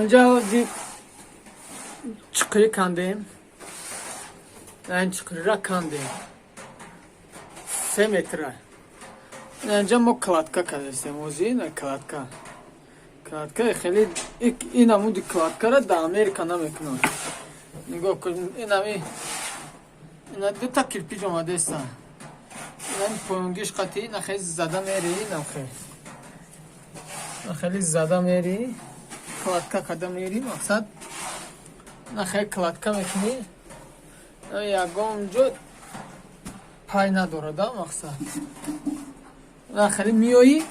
Инҷа ҳози чиқирӣ кандем. Ин чиқирира кандем. 3 метра. Инҷа мо кладка кардастем ҳози, ина кладка. Кладка хеле, ин намуди кладкара дар Америка намекунанд. Нигоҳ кун, инами ина дута кирпич омадеста. Инами поёнгиш қати ина хеле зада мери, инам хеле. Ина хеле зада мери, кладка када мери, мақсад ина хеле кладка мекунӣ. Ягон ҷо пай надорада, мақсад. Ина хеле меоӣ,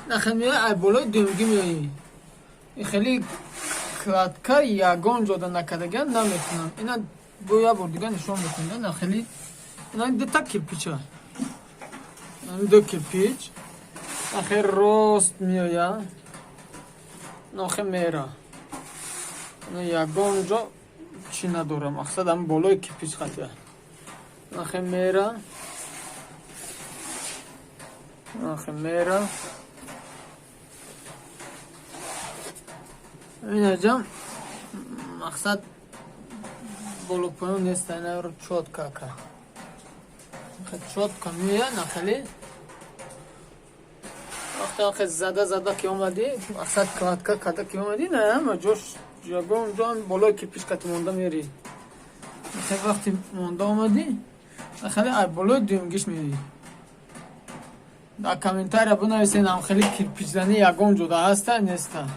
ина хеле меоӣ, ай болои дуюмгӣ меоӣ. Ин хеле кладка ягон ҷода накардагиан намекунанд. Ина бо як бор дига нишон мекунам. Ина хеле, ина дута кирпича. Ду кирпич. Ина хеле рост меоя. Ина хеле мера. Ина ягон ҷо чӣ надора, мақсад ҳам болои кирпич қатия. Ина хеле мера. Ина хеле мера. Инаҷа мақсад боло поён нест, инаро чётко ка. Чётко меоя, на хеле. Вақте хеле зада зада ки омадӣ, мақсад кладка када ки омадӣ, на ҳама ҷош ягон ҷо болои кирпич кати монда мери. Хеле вақти монда омадӣ, хеле ай болои дуюмгиш меоӣ. Дар комментария бинависед, ам хеле кирпичзанӣ ягон ҷода ҳаста, неста.